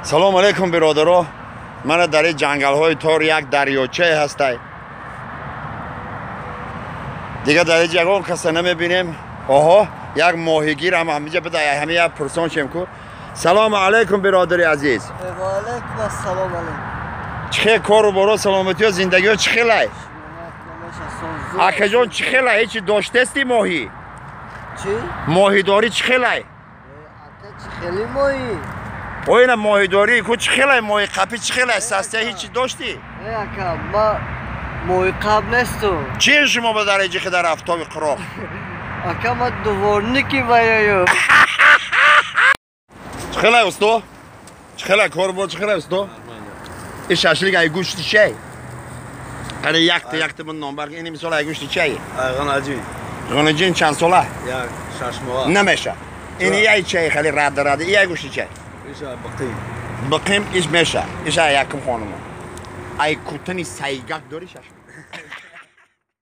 Салом алейкум, биродаро. Мана дар ин ҷангалҳои тор як дарёчае ҳастай. Дига дар ин ягон каса намебинем. Оҳо, як моҳигир ҳам ҳамиҷа буда, ҳами як пурсон шем ку. Салому алейкум, биродари азиз. Ва алейкум ассалом алейкум. Чӣ хел кору боро, саломатиё, зиндагиё чӣ хелай? Акаҷон, чӣ хелай? Ҳечи доштести моҳӣ? Чӣ? Моҳидорӣ чӣ хелай? Ака, чӣ хели моҳӣ? Оина моҳидорӣ ку чӣ хелай? Моҳи қапӣ чӣ хелай? Састия ҳечи доштӣ? Э, ака, ма моҳи қап несту. Чи шумо ба дараҷи дар афтоби қуроқ? Ака, ма дворники ваяю. Чӣ хелай, усто? Чӣ хелай кору бор, чӣ хелай, усто? Ин шашлик ай гӯшти чай? Қани якта якта бун номбар. Ини мисол ай гӯшти чай? Ғанаҷин. Ғанаҷин чанд сола? Як 6 моҳа. Намеша. Ини яй чай хеле рада рада. Ин ай гӯшти чай? Иша биқим. Биқим иш меша. Иша якум хонумо. Ай кутани сайгак дори шашлик?